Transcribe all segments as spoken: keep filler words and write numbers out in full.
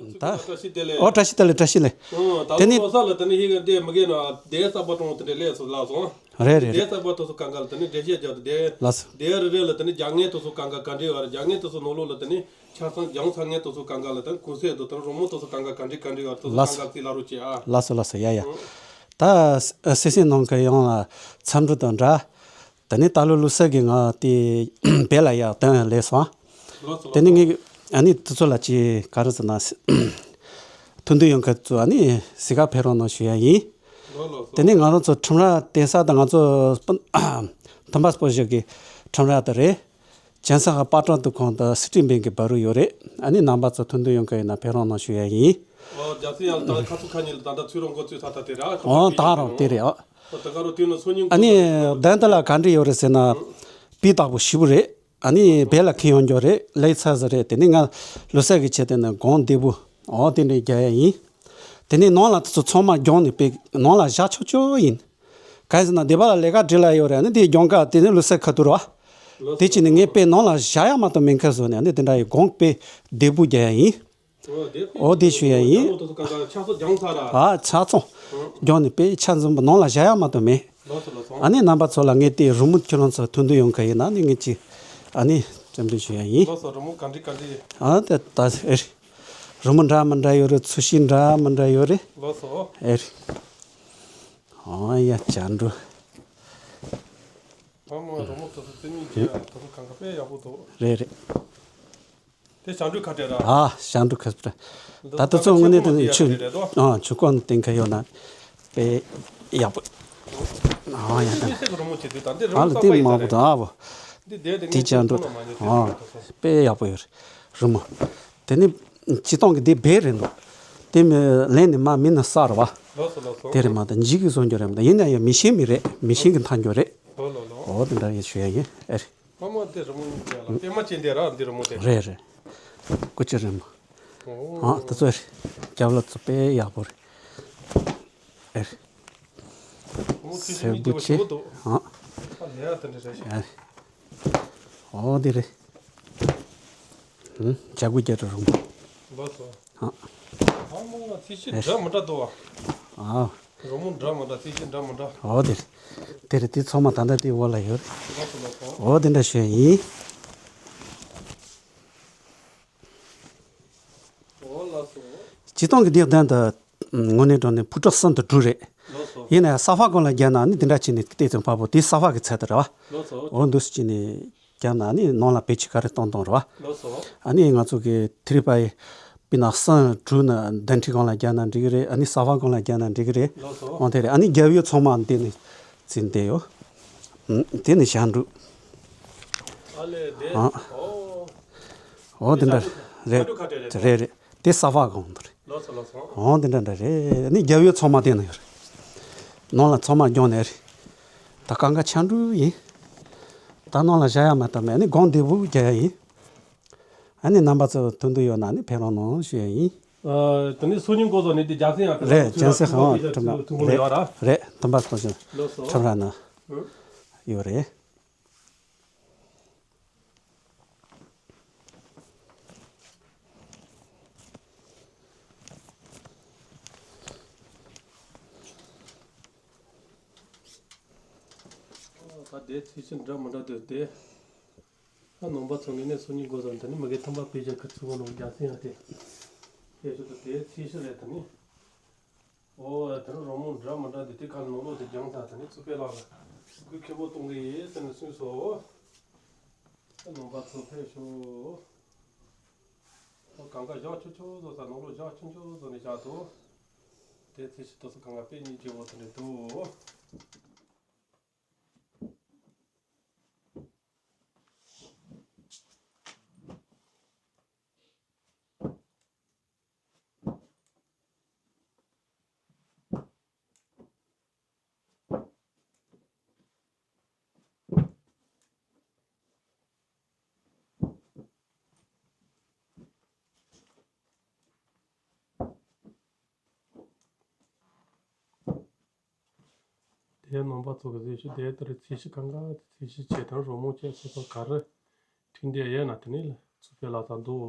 ད། བཀྲ་ཤིས་བདེ་ལེགས། ཨོ། བཀྲ་ཤིས་བདེ་ལེགས། བཀྲ་ཤིས་བདེ་ལེགས། ཨོ། ད་དེ་ནི་ལོ་གསར་ལ་དེ་ནི་ཧི་ག་འདྲེ་མི་གེ་ན་སྡེ་གསར་པ་གྲོང་དེ་འདྲེ་ལས་སུ་ལགས་སོང་། རེད་རེད་སྡེ་རེད། གསར་པ་དུ་སུ་གང་ག་ལ་དེ་ནི་འདྲེ་བཤད་རྒྱག་ཏུ་སྡེ། ལགས་སོ། སྡེ་རེ་རེ་ལ་དེ་ནི་རྒྱ་ངན་དུ་སུ་གང་ག་ག་འདྲེ་བར་རྒྱ་ངན་དུ་སུ་ནོ་ལོ་ལ་དེ་ནི་ཆ་ཚང་རྒྱང་ཚ་ངན་དུ་སུ་གང་ག་ལ་དེ་ནི་གུང་སེ་དུ་དེ་ནི་རོ་མོ་དུ་སུ་གང་ག་ག་འདྲེ་ག་འདྲེ་བར་དུ་སུ་ལགས་སོ། གང་ག་སི་ལ་རུ་ཅི་ཨ། ལགས་སོ་ལགས་སོ། ཡ་ཡ། ཨང་། ད་སེ་སེ་ནང་གི་ཡོང་ལ་འཚམས་འདྲི་དང་འདྲ། དེ་ནས་ད་ལོ་ལོ་གསར་གྱི་ང་དེ་བེ་ལ་ཡག་དོན་ལས་སོང་། ལགས་སོ། དེ་ནས་ལགས་སོ། ངས་ཨ་ནི་དུ་ཚོད་ལ་ཅི་ག་རེ་ཟེར་ན། ཐུགས་འདུན་ཡོད་མཁན་ཚོ་ཨ་ནི་གཟིགས་ག་ཕེབས་རོགས་གནང་ཞུ་ཡ་ཡིན། ལགས་ལགས་སོ། དེ་ནས་ང་རང་ཚོ་ཁྲོམ་ར་བསྟན་ས་དང་ང་ཚོ་སྤུན་ཐུམ་པ་སྤོ་ཞིག་གི་ཁྲོམ་ར་དེ་རེད། གྱེན་ས་ག་པ་ཀྲང་དུ་ཁོང་དུ་སི་ཀྲིན་བེང་གི་བ་རུ་ཡོད་རེད། ཨ་ནི་རྣམ་པ་ཚོ་ཐུགས་འདུན་ཡོད་མཁན་ཡིན་ན་ཕེབས་རོགས་གནང་ཞུ་ཡ་ཡིན། ཨོ། རྒྱ་སེ་ཡང་ད་ཁ་ཚུ་ཁ་ཉིན་ད་ད་ཚུ་རོང་གོ་ཚུ་ད་ད་དེ་ར། ཨོ། ད་རང་དེ་རེད་ཨ། ད་ག་རུ་དུས་ན་སོ་ཉིན་ཨ་ནི་གདན་དེ་ལ་ག་འདྲ་ཡོད་རེད་ཟེར་ན། སྤུས་དག་པོ་ཞིབ་པོ་རེད། ཨ་ནི་བེ་ལ་ཁེ་ཡོང་རྒྱུ་རེད། ལས་ཚ་ཟ་རེད། དེ་ནི་ང་ལོ་སར་གི་ཆེད་དེ་ནི་གོང་བདེ་པོ། ཨོ། དེ་འདྲའི་རྒྱག་ཡ་ཡིན། དེ་ནི་ནང་ལ་དེ་ཚོ་ཚང་མ་རྒྱང་ནས་པེ་ནང་ལ་བཞག་ཆོག་ཆོག་ཡིན། གང་ཟེར་ན་སྡེ་པ་ལ་ལས་ཀ་སྒྲིལ་ལ་ཡོད་རེད། ཨ་ནི་དེ་རྒྱང་ཀ་དེ་ནི་ལོ་སར་ཁ་ཐུག་ར་བ། དེ་ཅི་ནི་ངས་པེ་ནང་ལ་བཞག་ཡ་མ་གཏོགས་མེད་མཁན་བཟོ་ནས་ཨ་ནི་དེ་འདྲ་ཡི་གོང་པེ་བདེ་པོ་རྒྱག་ཡ་ཡིན། ཨོ། དེ་ཞུ་ཡ་ཡིན། ཨ། ཆ་ཚང་རྒྱང་ནས་པེ་ཆ་འཛོམས་པོ་ནང་ལ་བཞག་ཡ་མ་གཏོགས་མེད། ཨ་ནི་རྣམ་པ་ཚོ་ལ་ངས་དེ་རི་མོ་ཁྱོད་རང་ཚོ་ཐུགས་འདུན་ཡོང་གི་ཡིན་ན་ཨ་ནི་ངས་ཅི་ཨ་ནི་རྩོམ་སྒྲིག་ཞུ་ཡ་ཡིན། ཨ། དེ་ད་ཨེ་རེད། རི་མོ་འདྲ་མི་འདྲ་ཡོད་རེད། ཚོས་གཞི་འདྲ་མི་འདྲ་ཡོད་རེད། ཨེ་རེད། ཨོ་ཡ། བྱ་འགྲོ། ཨ་མ་རི་མོ་དེ་ཚོ་རྩེ་མིག་གི་ཡ་དེ་ཚོ་གང་ག་དཔེ་ཡག་པོ་འདུག་རེད་རེད། དེ་ཞང་འབྲུག་ཁ་བྲལ་ར། ཨ། ཞང་འབྲུག་ཁ་བྲལ། ད་ལྟ་ཚོ་དངོས་གནས་དེ་ཆུ་ཨ་ཆུ་ཀོང་སྟེང་ཁ་ཡོད་ན་དཔེ་ཡག་པོ། ཨ་ཡ་ད། ཨ་ལ་དེ་མང་པོ་དང་ཨ་བོ། དེ་ཞང་འབྲུག་ཨ་དཔེ་ཡག་པོ་ཡོད་རེད་རི་མོ། དེ་ནི་སྤྱི་བཏང་གི་དེ་བེ་རེད་འདུག་དེ་མི་ལན་ནི་མ་མི་ན་ས་རེད་བ། དེ་རེད་མ་ད་འཇིག་གི་བཟོ་རྒྱུ་རེད་མ་ད་ཡིན་ན་ཡང་མི་ཤེས་མི་རེད། མི་ཤེས་གི་མཐའ་འགྱུར་རེད། ཨོ་དེ་འདྲ་ཡིན་ཞུ་ཡ་ཡིན་ཨེ་རེད། ཨ་མ་དེ་རི་མོ་ཡ་ལ་པད་མ་ཅན་དེ་ར་འདི་རི་མོ་དེ། རེད་རེད། ཀུ་ཅི་རི་མོ། ཨོ། ཨ་དེ་ཚོ་རེད། རྒྱབ་ལ་ཚོ་དཔེ་ཡག་པོ་རེད། ཨེ་རེད། ཨོ་ཚེ་སེར་པོ་ཆེ། ཨ། ཨ་ལས་ཨ་དེ་འདྲ་རེད་ཤག་ཨེ་རེད། ཨོ་དེ་རེད། ཨུ་ཇ་གུ་རྒྱ་གྲ་རི་མོ། ལགས་སོ། ཨ། ཨ་མ་ང་ཚིག་གཞི་འདྲ་མི་འདྲ་འདུག་ཨ། ཨ། རི་མོ་འདྲ་མི་འདྲ་ཚིག་གཞི་འདྲ་མི་འདྲ། ཨོ་དེ་རེད། དེ་རེད་དེ་ཚང་མ་ད་ལྟ་དེ་འོག་ལ་ཡོད་རེད། ལགས་སོ་ལགས་སོ། ཨོ་དེ་འདྲ་ཞུ་ཡ་ཡིན། ཨོ་ལགས་སོ། སྤྱི་བཏང་གི་འདི་གདན་དུ་དངོས་གནས་དྲང་གནས་ཕུ་ཏྲ་གསུམ་དུ་གྲུབ་རེད། ལགས་སོ། ཡིན་ནའི་ས་ཕག་གོང་ལ་བརྒྱབ་ན་ནི་འདི་འདྲ་བྱས་ནས་ལྟས་ཙམ་ཕ་བོ་དེ་ས་ཕག་གི་ཚད་དུ་རེད་བ། ལགས་སོ། འོ་འདུག་སེ་བྱས་ནས་བརྒྱབ་ན་ནི་ནང་ལ་བེད་སྤྱོད་ག་རེ་གཏོང་གཏོང་རེད་བ། ལགས་སོ། ཨ་ནི་ང་ཚོ་གི་ཐི་རི་པའི་པི་ན་གསུམ་དྲུག་ན་གདན་ཁྲི་གོང་ལ་བརྒྱབ་ན་འགྲིག་གི་རེད། ཨ་ནི་ས་ཕག་གོང་ལ་བརྒྱབ་ན་འགྲིག་གི་རེད། ལགས་སོ། འོ་དེ་རེད། ཨ་ནི་རྒྱབ་ཡོལ་ཚང་མ་འདི་ནས་ཚིག་འདི་ཡོད། ཨུམ། དེ་ནི་ཞང་འབྲུག་ཨ་ལས་དེ། ཨ། ཨོ། འོ་དེ་འདྲ་རེད། ཞང་འབྲུག་ཁ་བྲལ་རེད། རེད་རེད། དེ་ས་ཕག་གོང་དུ་རེད། ལགས་སོ་ལགས་སོ། འོ་དེ་འདྲ་འདྲ་རེད། ནི་རྒྱབ་ཡོལ་ཚང་མ་དེ་ན་ཡོད་རེད། ནང་ལ་ཚང་མ་རྒྱང་ནས་རེད། ད་གང་ག་ཆང་འབྲུག་ཡིན། ད་ནང་ལ་བཞག་ཡ་མ་གཏོགས་མེད། ནི་གོང་བདེ་པོ་རྒྱག་ཡ་ཡིན། ཨ་ནི་རྣམ་པ་ཚོ་ཐུགས་འདུན་ཡོད་ན་ནི་ཕེབས་རོགས་གནང་ཞུ་ཡ་ཡིན། ཨ། དེ་ནི་སོ་ཉིན་འགོ་ཚོ་ནི་དེ་རྒྱ་སེ་ཡང་རེད། རྒྱ་སེ་ཧང་ཁྲོམ་ར་ཐུག་གི་ཡོད་ར། རེད། དམ་པ་སོ་ཅན་ཁྲོམ་ར་ན་ཡོད་རེད། ད་དེ་ཚིག་ཤིང་འདྲ་མི་འདྲ་འདུག་དེ། ཨ་ནང་པ་ཚོ་ངས་ནས་སོ་ཉིན་འགོ་བཟང་དེ་ནི་མི་གའི་ཐུམ་པ་དཔེ་ཆ་ཁུ་ཚུར་བོ་ནང་རྒྱ་སེ་ཡང་དེ། དེ་ཚོ་དེ་ཚིག་ཤིང་རེད་དེ་ནི། ཨོ་དེ་ནི་རོ་མོ་འདྲ་མི་འདྲ་འདི་དེ་ག་ནང་ལོགས་དེ་རྒྱང་ཐག་དེ་ནི་ཚུར་པའི་ལག་ལ་སྐུ་ཁེ་པོ་གཏོང་གི་ཡིན་ཟེར་ནས་གསུངས་སོ། ཨ་ནང་པ་ཚོ་ཕེབས་ཤོག་ཨོ་གང་ག་བཞག་ཆུང་ཆུང་བཟོ་ས་ནང་ལོགས་བཞག་ཆུང་ཆུང་བཟོ་ནས་བཞག་འདུག་དེ་ཚེ་ཤི་དོ་སུ་གང་ག་དཔེ་གཉིས་བརྗེ་བོ་དེ་འདྲ་འདུག་དེའི་ནང་པ་ཚོ་གི་ཟེར་ཞུ་དེ་ལྟར་ཚེ་ཤི་གང་ག་ཚེ་ཤི་བྱེད་དང་རོ་མོ་བྱེད་སོ་སོ་ག་རེ་ཁྲིད་འདི་ཡས་ན་དེ་ནི་ཚུར་པའི་ལག་ཐག་འདུག་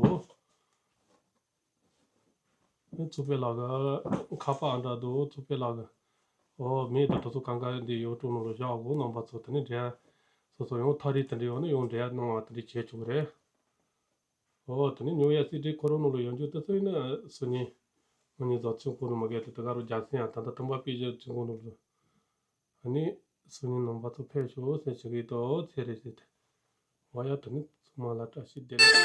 ཚུགས་པའི་ལག་ག་ཁ་པར་ཨ་འདྲ་འདུག་ཚུགས་པའི་ལག་ག་ཨོ་མེད་ད། དེ་ཚོ་གང་ག་འདི་ཡོ་ཊུབ་ནང་ལ་བཞག་གོ་རྣམ་པ་ཚོ། དེ་ནས་འབྲེལ་སོ་སོ་ཡང་ཐག་རིང་དེ་འདྲ་ཡོད་ན་ཡང་འབྲེལ་གནང་བ་དེ་འདྲ་བྱེད་ཆོག་གི་རེད། ཨོ་དེ་ནས་ཉོ་ཡ་སི་ཌི་ཁོ་རང་ནང་ལ་ཡོད་རྒྱུ་དེ་ཚོ་ཡིན་ན་སུ་ཉིན་ང་གཉིས་ཚོ་ཚུན་ཁོ་རང་མ་གས་དེ་དེ་ག་རུ་རྒྱ་སེ་ཡང་ད་ལྟ་ཐུམ་པ་པི་ཇི་ཚུན་ཁོ་ནང་ལ། ཨ་ནི་སུ་ཉིན་རྣམ་པ་ཚོ་ཕེབས་ཤོག་ཟེར་ཞུ་གི་འདུག་ཚེ་རེ་ཟེར་ཏེ། ཨོ་ཡ་དེ་ནི་ཚང་མ་ལ་བཀྲ་ཤིས་བདེ་ལེགས།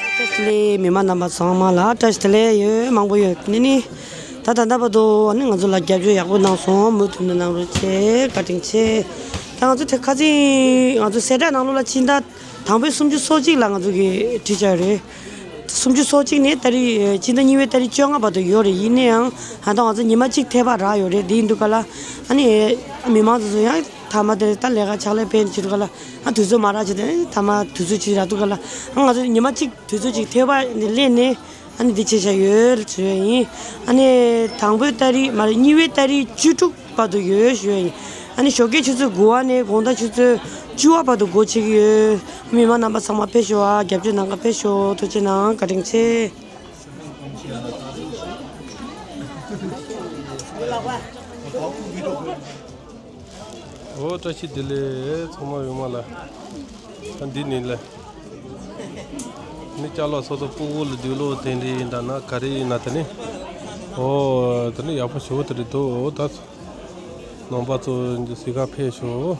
བཀྲ་ཤིས་བདེ་ལེགས། མི་མང་རྣམ་པ་ཚང་མ་ལ་བཀྲ་ཤིས་བདེ་ལེགས། ཡོད་མང་པོ་ཡོད་ནི་ནི། ད་ད་ལྟ་བར་དུ་ཨ་ནི་ང་ཚོ་ལ་རྒྱབ་སྐྱོར་ཡག་པོ་གནང་སོང་། མུ་མཐུད་ནས་གནང་རོགས་བྱེད། བཀའ་དྲིན་ཆེ། ད་ང་ཚོ་དེ་ཁ་སང་ང་ཚོ་གསལ་བསྒྲགས་ནང་ལོགས་ལ་ཕྱི་ཟླ་དང་པོའི་སུམ་ཅུ་སོ་གཅིག་ལ་ང་ཚོ་གི་ཁྲིད་བྱ་རེད། སུམ་ཅུ་སོ་གཅིག་ནས་ད་རེས་ཕྱི་ཟླ་གཉིས་པའི་ཏ་རིག་བཅོ་ལྔ་བར་དུ་ཡོད་རེད། ཡིན་ན་ཡང་ད་ལྟ་ང་ཚོ་ཉི་མ་གཅིག་འཐད་པ་རག་ཡོད་རེད། དེ་ཡིན་དུས་ག་ལ་ཨ་ནི་མི་མང་ཚོ་ཚོ་ཡང་མཐའ་མ་དེ་ད་ལས་ཀ་ཕྱག་ལས་ཕན་བྱེད་དུས་ག་ལ་ཨ་དུས་ཚོད་མ་རག་བྱེད་དེ་མཐའ་མ་དུས་ཚོད་ཅིག་རག་དུས་ག་ལ་ཨ་ང་ཚོ་ཉི་མ་གཅིག་དུས་ཚོད་ཅིག་འཐད་པ་ནས་ལེན་ནས། ཨ་ནི་འདི་བྱེད་བྱ་ཡོད་ཞུ་ཡ་ཡིན། ཨ་ནི་དང་པོའི་ཏ་རིག་མ་རེད། གཉིས་པའི་ཏ་རིག་བཅུ་དྲུག་བར་དུ་ཡོད་ཞུ་ཡ་ཡིན། ཨ་ནི་ཞོགས་ཀའི་ཆུ་ཚོད་དགུ་པ་ནས་དགོང་དག་ཆུ་ཚོད་བཅུ་པ་བར་དུ་སྒོ་ཕྱེ་གི་ཡོད། མི་མང་རྣམ་པ་ཚང་མ་ཕེབས་ཤོག་ཨ་རྒྱབ་སྐྱོར་གནང་ག་ཕེབས་ཤོག་ཐུགས་རྗེ་གནང་། བཀའ་དྲིན་ཆེ། ཨོ་བཀྲ་ཤིས་བདེ་ལེགས་ཚང་མ་ཡོང་མ་ལ། ད་འདི་ནི་ལ། ནི་ཅ་ལག་སོ་སོ་སྤུ་གུ་ལ་དུས་ལོ་དེ་འདྲ་ཡིན་ད་ན་ག་རེ་ཡིན་ན་དེ་ནི། ཨོ་དེ་ནི་ཡག་པོ་ཞེ་པོ་དེ་འདྲ་འདུག་ཨོ་ད། ནང་པ་ཚོ་འདི་གཟིགས་ག་ཕེབས་ཤོག་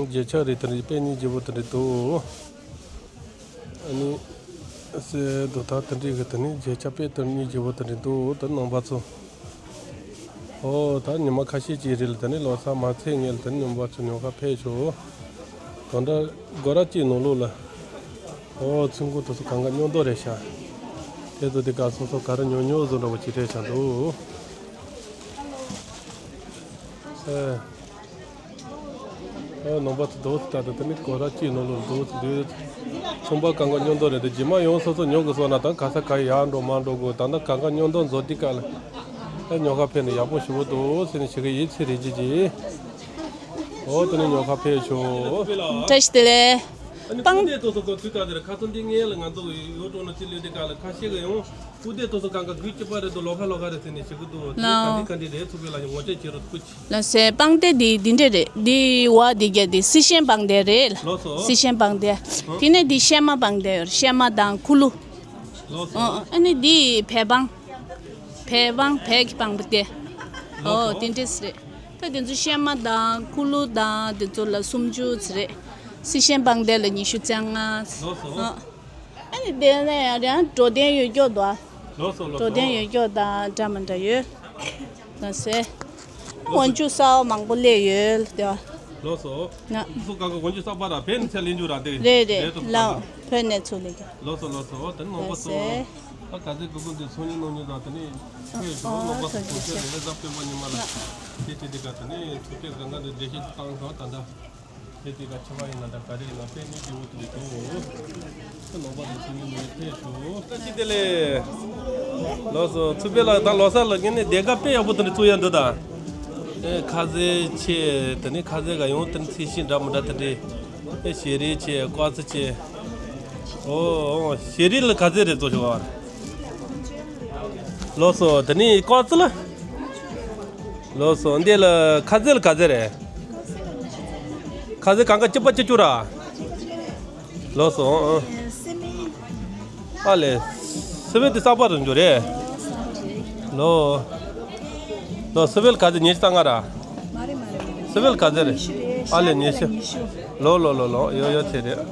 རྗེས་ཆ་རེད་དེ་རེད། དཔེ་སྙིང་རྗེ་པོ་དེ་འདྲ་འདུག་ཨ་ནི། སེ་རྡོ་ཐག་དེ་འདྲའི་གི་དེ་ནི་རྗེས་ཆ་དཔེ་དེ་སྙིང་རྗེ་པོ་དེ་འདྲ་འདུག་དེ་ནང་པ་ཚོ། ཨོ་ད་ཉི་མ་ཁ་ཤས་ཅིག་རེད་ལ་དེ་ནི་ལོ་གསར་མ་ཚེས་ངེས་ལ་དེ་ནི་ཉི་མ་ཚོ་ཉོ་ག་ཕེབས་ཤོག་གང་འདྲ་སྒོ་ར་གཅིག་ནང་ལོགས་ལ། ཨོ་ཚོན་མགོ་དེ་ཚོ་གང་ག་སྨྱོ་མདོག་རེད་ཤག་དེ་ཚོ་དེ་ག་སོ་སོ་ག་རེ་ཉོ་ཉོ་བཟོ་འདྲ་པོ་ཅིག་རེད་ཤག་འདུག་ཨེ། ཨོ་ནང་པ་ཚོ་དོ་སི་ད་ད་དེ་ནི་སྒོ་ར་གཅིག་ནང་ལོགས་དོ་སི་འདུག་ཚོང་པ་གང་ག་སྨྱོ་མདོག་རེད་དེ། རྗེས་མ་ཡང་སོ་སོ་ཉོ་དགོས་སོང་ན་ད་ག་ས་ག་ཡར་འགྲོ་མར་འགྲོ་དགོས། ད་ད་གང་ག་སྨྱོ་མདོག་བཟོ་དེ་ག་ལ། ཨེ་ཉོ་ག་ཕེབས་ནས་ཡག་པོ་ཞེ་པོ་འདུག་ཟེར་ནས་ཞིག་གི་ཡིད་ཆེས་རེ་བྱེད་ཀྱི། ཨོ་དེ་ནས་ཉོ་ག་ཕེབས་ཤོག་བཀྲ་ཤིས་བདེ་ལེགས། ཨ་ནི་སྤང་སྐུ་ལྡེ་ཏོ་སོ་ཁོ་དུས་ག་དེར་ཁ་ཚོན་འདི་ངས་ལ་ང་ཚོ་ཡོད་འགྲོ་ན་ཅི་ལོས་དེ་ག་ལ་ཁ་ཤས་ཀྱི་ཡང་སྐུ་ལྡེ་ཏོ་སོ་གང་ག་དགུ་གཅིག་པ་རེད་དོ་ལོ་ཁ་ལོ་ཁ་རེད་ཟེར་ནས་ཞིག་གི་འདུག་དེ་ལ་ག་འདི་ག་འདི་རེད་ཚུགས་པའི་ལ་ངོ་སྤྲོད་བྱེད་རོགས་སྐུ་མཁྱེན། ལགས་སེ། སྤང་སྟེ་འདི་འདི་འདྲས་རེད། འདི་བ་འདི་རྒྱ་འདི་སི་ཤན་སྤང་སྟེ་རེད། ལགས་སོ། སི་ཤན་སྤང་སྟེ། དེ་ནས་འདི་ཤན་མ་སྤང་སྟེ་ཡོད། ཤན་མ་དང་ཁུ་ལུ། ལགས་སོ། ཨ་ནི་འདི་བལ་སྤང་། བལ་སྤང་བལ་གྱི་སྤང་པོ་སྟེ། ལགས་སོ། ཨོ་དེ་འདྲས་རེད། ད་དེ་ཚོ་ཤན་མ་དང་ཁུ་ལུ་དང་དེ་ཚོ་ལ་སུམ་ཅུ་ཙམ་རེད། སི་ཤན་སྤང་སྟེ་ལ་ཉི་ཤུ་རྩ་ལྔ། ལགས་སོ། ཨ། ཨ་ནི་དེ་ནས་ཡང་འགྲོ་དོན་ཡོད་སྐྱོ་དོ། ལོ་སོ་ལོ་འགྲོ་དོན་སོ། ཡོད་སྐྱོ་དང་འདྲ་མི་འདྲ་ཡོད། ལ་སེ། ལོ་སོ། འོན་ཆུ་གསར་བ་མང་པོ་སླེབས་ཡོད་དེ། ལོ་སོ། ང་། སུ་ག་གི་འོན་ཆུ་གསར་པ་ར་བེད་ནི་ཚེ་ལེན་རྒྱུ་ར་དེ། རེད་རེད་རེད་ལ། བོད་ནས་ཚུར་སླེབས་ཀྱི། ལོ་སོ་ལོ་སོ། དེ་ནི་ནོར་བུ་སོ། ལ་སེ། ད་ག་ཚོད་གི་ཀུན་དེ་ཚོང་གཉེར་གནང་མྱོང་དང་དེ་ནི་ཁྱོད་ཚོ་ནོར་བུ་སོ་གོང་ཚད་རེད་ལ་ཟབ་སྤེན་པ་ཉི་མ་ལ་དེ་དེ་དེ་ག་དེ་ནི་ཚོ་སྐད་གང་ག་དེ་བདེ་སྐྱིད་བཏང་སོང་ད་ལྟ། དེ་དེ་ག་ཆེ་བ་ཡིན་ན་ད་ག་རེ་ཡིན་ན་དཔེ་ནི་སྐྱིད་པོ་དེ་འདུག་ནོར་བུ་སོ་ཚོང་གཉེར་གནང་ཕེབས་ཤོག་ཅི་དེ་ལས། ལོ་སོ་ཚུར་སྤེལ་ལ་ད་ལོ་གསར་ལ་ངས་ནི་སྡེ་ཁག་དཔེ་ཡག་པོ་དེ་འདྲ་བཙུགས་ཡ་འདུག་ད། ཨེ་ཁ་ཟས་ཆེ་དེ་ནི་ཁ་ཟས་ག་ཡོང་དེ་ནི་ཚིག་ཤིང་འདྲ་མི་འདྲ་དེ་འདྲས། ཨེ་ཞལ་རས་ཆེ་ཀོ་ཙི་ཆེ། ཨོ་ཨོ་ཞལ་རས་ལ་ཁ་ཟས་རེད་བཙོ་ཤོག་ཨ། ལོ་སོ་དེ་ནི་ཀོ་ཙི་ལ། ལོ་སོ་འདི་ལ་ཁ་ཟས་ལ་ཁ་ཟས་རེད། ཁ་ཟས་གང་ག་གཅིག་པ་གཅིག་བཅུ་ར། ལོ་སོ། ཨ། ཨ་ལེ། སི་ཝེལ་དེ་གསར་པ་རུ་འཇུ་རེད། ལོ། ལོ་སི་ཝེལ་ག་ཚོད་ཉི་ཤུ་རྩ་ལྔ་ར། སི་ཝེལ་ག་ཚོད་རེད། ཨ་ལེ་ཉི་ཤུ། ལོ་ལོ་ལོ་ལོ་ཡོ་ཡོ་ཚེ་རེད།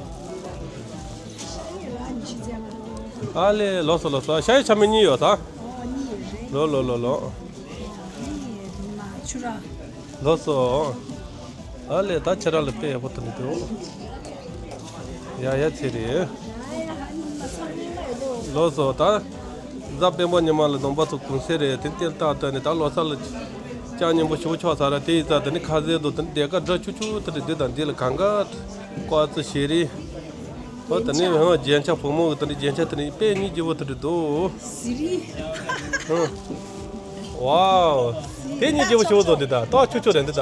ཨ་ལེ་ལོ་སོ་ལོ་སོ་ཤ་ཡི་ཆ་མེད་གཉིས་ཡོད་ད། ལོ་ལོ་ལོ་ལོ། ལོ་སོ། ཨ་ལེ་ད་ཁྱེད་རང་ལ་དཔེ་ཡག་པོ་ཐོན་འདུག་ཡ་ཡ་ཚེ་རེད། ལོ་སོ་ད། གཟའ་སྤེན་པ་ཉི་མ་ལ་ནང་པ་ཚོ་གུང་སེང་རེད་དེ་ཏེལ་ཏག་ཏག་ནས་ད་ལོ་གསར་ལ་ཅང་སྙིང་པོ་ཞུ་ཆོག་ས་ར་དེ་ཡིན་ཙང་དེ་ནི་ཁ་ཟས་དང་དེ་ནི་སྡེར་ཁ་འདྲ་ཆུ་ཆུ་དེ་རེད་འདི་དང་འདི་ལ་གང་ག་ཀོ་ཙི་ཞལ་རས། ཨོ་དེ་ནི་ཧང་རྒྱན་ཆ་བུ་མོ་གི་དེ་ནི་རྒྱན་ཆ་དེ་ནི་དཔེ་སྙིང་རྗེ་བོ་དེ་རེད་འདུག་ཟི་རི། ཧང་། ཝའོ། དེ་སྙིང་རྗེ་བོ་ཞིག་འདུག་འདི་ད་ཏོག་ཆུ་ཆུ་རེད་འདི་ད།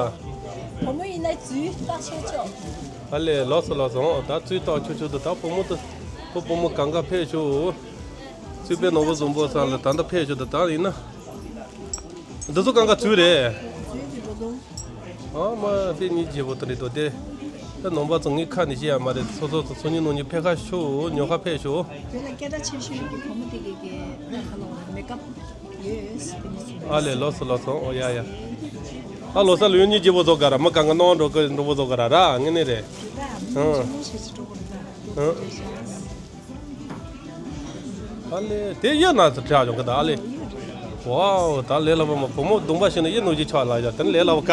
བུ་མོ་ཡིན་ན་ཙུའི་ཏོག་ཆུ་ཆུ། ཨ་ལེ་ལོ་སོ་ལོ་སོ་ད་ཙུའི་ཏོག་ཆུ་ཆུ་འདུག་ད་བུ་མོ་དེ་བུ་བུ་མོ་གང་ག་ཕེབས་ཤོག་ཙུའི་པའི་ནོར་བུ་བཟང་པོ་ས་ལ་ད་ལྟ་ཕེབས་ཤོག་ད་ད་ཡིན་ན། འདི་ཚོ་གང་ག་ཙུའི་རེད། ཨ་མ་དཔེ་སྙིང་རྗེ་བོ་དེ་རེད་དོ་དེ། ད་ནང་པ་ཚོ་ངའི་ཁ་ནས་བཤད་ཡ་མ་རེད་སོ་སོ་ཚོ་ཚོང་གཉེར་ནང་གཉེར་ཕེབས་ཁ་ཤོག་ཉོ་ཁ་ཕེབས་ཤོག་བོད་ལ་སྐད་གྲགས་ཆེ་ཤོས་ཀྱི་བུ་མོ་དེ་གའི་གའི་ཁ་ལོ་མེ་ཀབ་ཡོད་དེ་ནི་ཨ་ལས་ལོ་སོ་ལོ་སོང་ཨོ་ཡ་ཡ། ཨ་ལོ་ས་ལོ་ཡོད་སྙིང་རྗེ་བོ་ཚོ་ག་ར་མི་གང་ག་གནང་འགྲོ་གི་འགྲོ་བོ་ཚོ་ག་ར་ར་ངེས་ནས་རེད། ཨང་། ཨང་། ཨ་ལེ། དེ་གཡུ་ན་ཚ་ཁྲ་ཡོང་གི་ད་ཨ་ལེ། ཝའོ་ད་ལས་སླ་པོ་མ་བུ་མོ་གདོང་པ་ཤེས་ན་གཡུ་ནུ་གི་ཆ་ལ་ཡ་དེ་ལས་སླ་པོ་ག་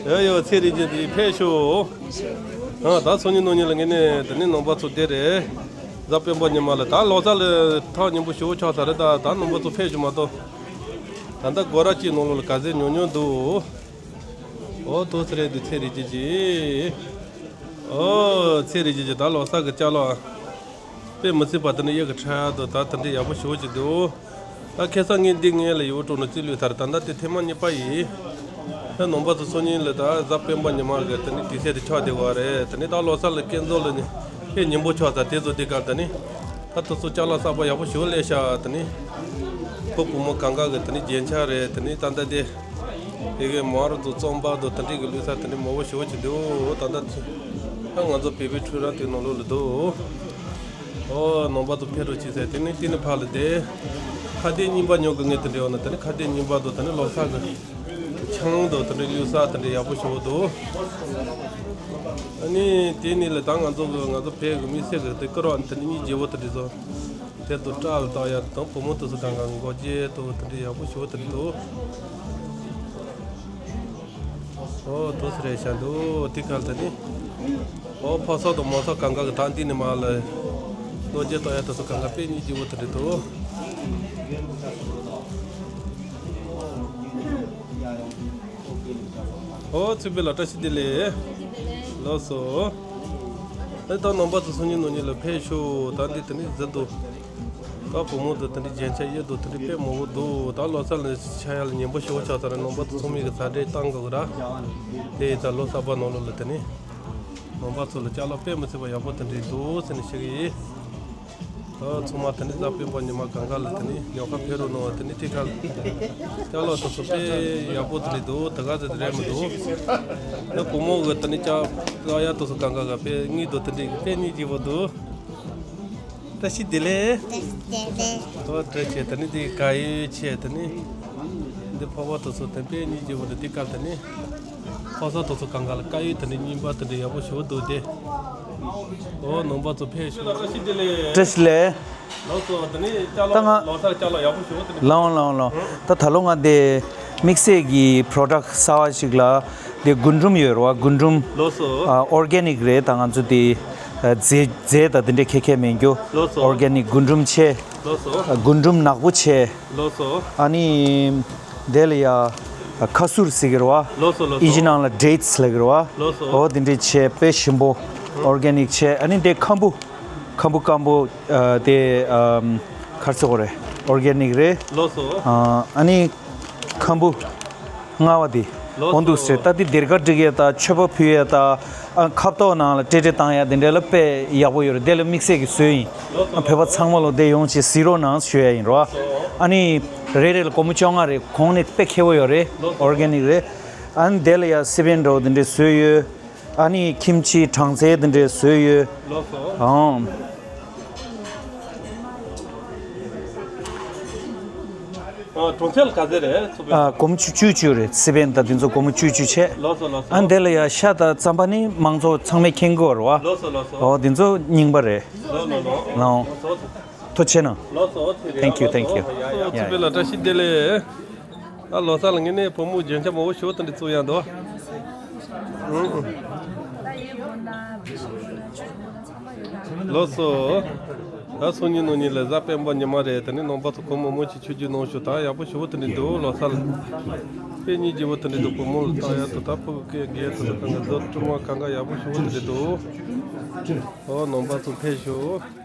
ཡ། ཡོ་ཡོ་ཚེ་རིང་ཅན་དེ་ཕེབས་ཤོག་ཨ་ད་སང་ཉིན་གནངས་ཉིན་ལ་ངེས་ནས་དེ་ནས་ནང་པ་ཚོ་བསྡད་རེད། གཟའ་སྤེན་པ་ཉི་མ་ལ་ད་ལོ་གསར་ལ་ཐག་ཉེ་པོ་ཞུ་ཆོག་ས་རེད་ད་ད་ནང་པ་ཚོ་ཕེབས་ཤོག་མ་གཏོགས། ད་ལྟ་སྒོ་ར་གཅིག་ནང་ལོགས་ལ་ག་ཚད་ཉོ་ཉོ་འདུག་ཨོ་ཏོ་ཚེ་རེད་འདི་ཚེ་རིང་ཅན་གྱིས། ཨོ་ཚེ་རིང་ཅན་གྱིས་ད་ལོ་གསར་གི་ཅ་ལག་དཔེ་མི་སྲིད་པ་དེ་ནི་གཡུ་གི་ཁྲ་དུ་ད་དེ་འདྲའི་ཡག་པོ་ཞེ་པོ་ཅིག་འདུག་ད་ཁ་སང་ངས་འདི་ངས་ལ་ཡོད་འགྲོ་ནི་རྩིས་ལུས་ཚར་ད་ལྟ་དེ་ཐེངས་མ་གཉིས་པ་ཡིན། ད་ནང་པ་ཚོ་སང་ཉིན་ལ་ད་གཟའ་སྤེན་པ་ཉི་མ་གི་དེ་ནི་དུས་ཚོད་དེ་ཆགས་བསྡད་པ་རེད་དེ་ནི་ད་ལོ་གསར་ལ་སྐྱེལ་འཛོམས་ལ་ནི་ཕེ་ཉིན་པོ་ཆགས་ཚར་དེ་ཚོ་འདི་གར་དེ་ནི་ད་དུ་ཚོ་ཅ་ལག་གསར་པ་ཡག་པོ་ཞེ་པོ་སླེབས་ཤག་དེ་ནི་ཕོ་བུ་མོ་གང་ག་གི་དེ་ནི་རྒྱན་ཆ་རེད་དེ་ནི་ད་ལྟ་དེ། དེ་གའི་མར་དུ་རྩོམ་པ་དུ་དེ་འདྲའི་གི་ལུས་ས་དེ་འདྲའི་མང་པོ་ཞེ་པོ་ཅིག་འདུག་ད་ལྟ་ད་ང་ཚོ་བོད་པའི་ཁྲོད་ར་དེ་ནང་ལོགས་ལ་འདུག་ཨོ་ནང་པ་དུ་ཕེབས་རོགས་བྱེད་ཟེར་དེ་ནི་དེ་ནི་ཕར་ལ་བསྡད། ཁ་གཏད་རྙིང་པ་ཉོ་གི་ངས་དེ་འདྲའི་འོ་ན་དེ་ནི་ཁ་གཏད་རྙིང་པ་དུ་དེ་ནི་ལོ་གསར་གི་ཆང་དུ་དེ་འདྲའི་ལུས་ས་དེ་འདྲའི་ཡག་པོ་ཞེ་པོ་འདུག་ཨ་ནི་དེ་ནི་ལ་ད་ང་ཚོ་གི་ང་ཚོ་བོད་གི་མི་སེར་གི་དེ་སྐུ་ར་དེ་ནི་སྙིང་རྗེ་བོ་དེ་འདྲའི་ཚོ། དེ་དུ་སྐྲ་ལ་བཏགས་ཡ་དང་བུ་མོ་དུ་སུ་གང་གང་མགོ་རྗེས་དུ་དེ་འདྲ་ཡག་པོ་ཞུ་དེ་འདུག་ཨོ་དུ་སུ་རེད་ཤ་འདུག་དེ་ག་ལ་དེ་ནི། ཨོ་ཕོ་སོག་དང་མོ་སོག་གང་གང་གི་ད་འདི་ནི་མ་ལ། མགོ་རྗེས་བཏགས་ཡ་དུ་སུ་གང་གང་དཔེ་སྙིང་རྗེ་བོ་དེ་འདྲ་འདུག་ཨོ་ཚུལ་དཔོན་ལགས་བཀྲ་ཤིས་བདེ་ལེགས། ལགས་སོ། ཨེ་ད་ནང་པ་ཚོ་སང་ཉིན་གནངས་ཉིན་ལ་ཕེབས་ཤོག་ད་འདི་དེ་ནི་ཟེར་འདུག་ད་བུ་མོ་དང་དེ་འདྲའི་རྒྱན་ཆ་གཡུ་དང་དེ་འདྲའི་དཔེ་མང་པོ་འདུག་ད་ལོ་གསར་ལ་ཆ་ཡ་ལ་ཉན་པོ་ཞེ་པོ་ཆགས་ཚར་རེད། ནང་པ་ཚོ་ཚང་མས་གི་གཟའ་སྤྲད་བཏང་དགོས་གི་ར། དེ་ཡིན་ཙང་ལོ་གསར་པ་ནང་ལོགས་ལ་དེ་ནི། ནང་པ་ཚོ་ལ་ཅ་ལག་དཔེ་མི་སྲིད་པ་ཡག་པོ་དེ་འདྲའི་འདུག་ཟེར་ནས་ཞུ་གི་ཡིན། ད་ཚང་མ་དེ་ནི་གཟའ་སྤེན་པ་ཉི་མ་གང་ག་ལ་དེ་ནི་ཉོ་ཁ་ཕེབས་རོགས་གནང་བ་དེ་ནི་ཐིག་ཁ་ལ། ཅ་ལག་དེ་ཚོ་དཔེ་ཡག་པོ་དེ་འདྲའི་འདུག་ད་ག་ཚོད་དེ་རེད་མི་འདུག་ད་བུ་མོ་གི་དེ་ནི་ཅ་ལག་ཡ་དེ་ཚོ་གང་ག་ག་དཔེ་དངུལ་དང་དེ་འདྲའི་དཔེ་སྙིང་རྗེ་བོ་འདུག་བཀྲ་ཤིས་བདེ་ལེགས། བཀྲ་ཤིས་བདེ་ལེགས། ཨོ་བཀྲ་ཤིས་དེ་ནི་འདི་ག་ཡོད་ཆེ་དེ་ནི། འདི་ཕོ་བ་དེ་ཚོ་དེ་དཔེ་སྙིང་རྗེ་བོ་འདུག་དེ་ག་དེ་ནི། ཕོ་གསར་དེ་ཚོ་གང་ག་ལ་དཀར་ཡོལ་དེ་འདྲ་རྙིང་པ་དེ་འདྲ་ཡག་པོ་ཞེ་པོ་འདུག་སྟེ། ཨོ་ནང་པ་ཚོ་ཕེབས་ཤོག་བཀྲ་ཤིས་བདེ་ལེགས། ལགས་སོ། དེ་ནས་ཅ་ལག་ད་ང་ལོ་གསར་ཅ་ལག་ཡག་པོ་ཞེ་པོ་དེ་འདྲ། ལའོ་ལའོ་ལའོ། ད་ད་ལོ་ང་དེ་དམིགས་བསལ་གྱི་product་གསར་བ་ཞིག་ལ་དེ་རྒུན་འབྲུམ་ཡོད་རེད་བ། རྒུན་འབྲུམ། ལགས་སོ། ཨ་organic་རེད། ད་ང་ཚོ་དེ་ཨ་རྫས་རྫས་དང་དེ་འདྲ་ཁྱད་ཁྱད་མེད་རྒྱུ། ལགས་སོ། Organic་རྒུན་འབྲུམ་ཆེ། ལགས་སོ། ཨ་རྒུན་འབྲུམ་ནག་པོ་ཆེ། ལགས་སོ། ཨ་ནི་དེ་ལ་ཡ་ཁ་སུར་ཟེར་གི་རེད་བ། ལགས་སོ་ལགས་སོ། ཨིན་ཇི་ནང་ལ་dates་ལབ་གི་རེད་བ། ལགས་སོ། ཨོ་དེ་འདྲས་བྱས་དཔེ་ཞིམ་པོ། Organic་བྱས། ཨ་ནི་དེ་ཁམ་བུ། ཁམ་བུ་སྐམ་པོ། ཨ་དེ་ཨམ་ག་རེ་ཟེར་དགོས་རེད། Organic་རེད། ལགས་སོ། ཨ་ཨ་ནི་ཁམ་བུ་མངར་བ་དེ། ལགས་སོ། འོ་འདུག་སེ། ད་དེ་སྡེར་ཁ་སྒྲིག་ཡས་དང་མཆོད་པ་ཕུལ་ཡས་དང་། ཨ་ཁབ་ཏོག་ནང་ལ་སྤྲེལ་སྤྲེལ་བཏང་ཡ་དེ་འདྲ་ལ་དཔེ་ཡག་པོ་ཡོད་རེད། དེ་ལ་དམིགས་བསལ་གྱི་བཟོས་ཡིན། ཨ་བོད་པ་ཚང་མ་ལོ་དེ་ཡོང་ཅིག་གཟིགས་རོགས་གནང་ཞུ་ཡ་ཡིན་རོ། ཨ་ནི་རེ་རེ་ལ་སྒོར་མོ་བཅོ་ལྔ་རེད། གོང་ནས་དཔེ་ཁེ་པོ་ཡོད་རེད། Organic་རེད། ཨ་ནི་དེ་ལ་ཡ་སི་པན་འདྲ་བོ་དེ་འདྲས་བཟོས་ཡོད། ཨ་ནི་ཁིམ་ཆི་གྲང་ཚལ་དེ་འདྲས་བཟོས་ཡོད། ལགས་སོ། ཨང་། ཨ་གྲོང་ཚད་ལ་ག་ཚད་རེད་ཚུགས་པའི། ཨ་སྒོར་མོ་བཅུ་བཅུ་བཅུ་རེད། སི་པན་དང་དེ་ཚོ་སྒོར་མོ་བཅུ་བཅུ་བྱས། ལགས་སོ་ལགས་སོ། ཨ་འདི་ལ་ཡ་ཤ་དང་རྩམ་པ་ནི་མང་ཚོགས་ཚང་མས་མཁྱེན་གྱི་ཡོད་རེད་བ། ལགས་སོ་ལགས་སོ། ཨོ་དེ་ཚོ་རྙིང་པ་རེད། ལགས་ལགས་ལགས། ལགས། ཐུགས་རྗེ་ཆེ་གནང་། ལགས་སོ་ཚེ་རིང་། Thank you, thank you། ལགས་སོ། ཡ་ཡ། ཚེ་འཕེལ་ལགས་བཀྲ་ཤིས་བདེ་ལེགས། ཨ་ལོ་གསར་ལ་ངེད་ནས་བུ་མོ་རྒྱན་ཆ་མང་པོ་ཞིག་དེ་འདྲ་བཙུགས་ཡ་འདུག་ཨང་། ལགས་སོ། ད་སང་ཉིན་གནངས་ཉིན་ལ་གཟའ་སྤེན་པ་ཉི་མ་རེད། དེ་ནས་ནང་པ་ཚོ་གོང་མང་མང་ཞིག་ཆོས་བརྒྱུད་གནང་ཤོག་ད་ཡག་པོ་ཞེ་པོ་དེ་འདྲ་འདུག་ལོ་གསར་ལ། དཔེ་སྙིང་རྗེ་པོ་དེ་འདྲ་འདུག་བུ་མོ་ལ་བཏང་ཡག་དེ་དག་ཕྲུ་གུ་སྐད་རྒྱག་ཡག་དེ་དག་གང་ག་བཟོ་སྤྲོ་མ་གང་ག་ཡག་པོ་ཞེ་པོ་དེ་འདྲ་འདུག་ཨོ་ནང་པ་ཚོ་ཕེབས་ཤོག